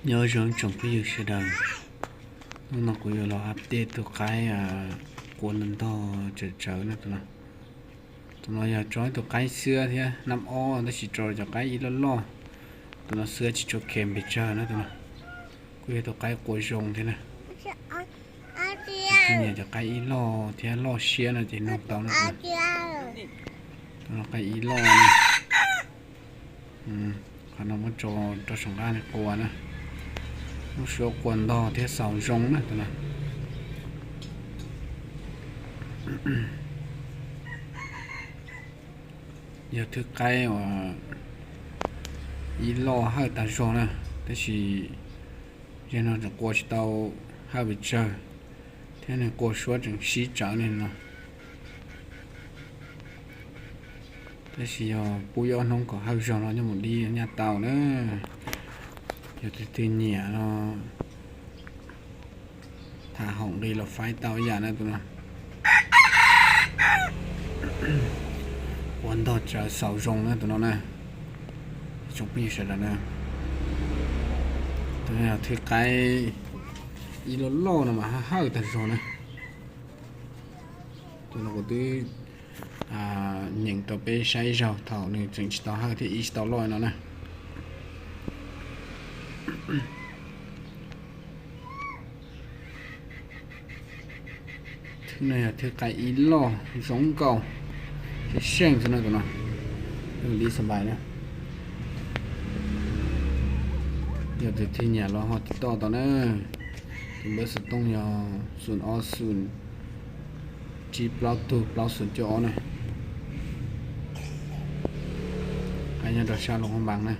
Nyob zoo tsoom phooj ywg sawv daws, hnub no kuv yuav los update tus qaib qua ntog ntog tsawv tsawv na tus no. Tus no yog tso ib tug qaib xwb thiab nab ob tab sis tso cov qaib ib loj loj. Tus no xwb tsis tshua kheev pes tsawg na tus no. Kuj yog tus qaib qua zoo thiab na. Tus twg nyiam cov qaib ib loj thiab loj siab no ces nug tau na. Tus no qaib ib loj na. Qhov no muab tso rau saum nqaj qua na. Lub suab qua ntog thiab xaus zoo na tus no. Yog thwj qaib uas ib loj hawj tag zog na, tab sis yog no tseem qua tsis tau hawj pes tsawg thiab nws qua suab tseem sib tsawv li no. Tab sis yog pub ib ob hnub kom hawj zog no nyob mus dib nyaj tau na. Yog tus twg nyiam no tham haum nqi los faib tau ib yam na tus no. Qua ntog tsawv xaus zoo na tus no na. Tsoom phooj ywg sawv daws na, tus no yog thwj qaib ib loj loj no mas hawj hawj tag zog na. Tus no kuv twb nyeem rau peb saib zaug thaum nws tseem tsis tau hawj thiab ib tsis tau loj no na. Thwj no yog thwj qaib ib loj zoo nkauj, seej seej xwb na tus no. Dib xab npais na. Yog tus twg nyiam los ho tiv toj tau na. Tus npawb xov tooj yog xoom ob xoom tsib plaub tug plaub xoom cuaj ob na. Qaib nyob rau sab Luas Phab Npaas na.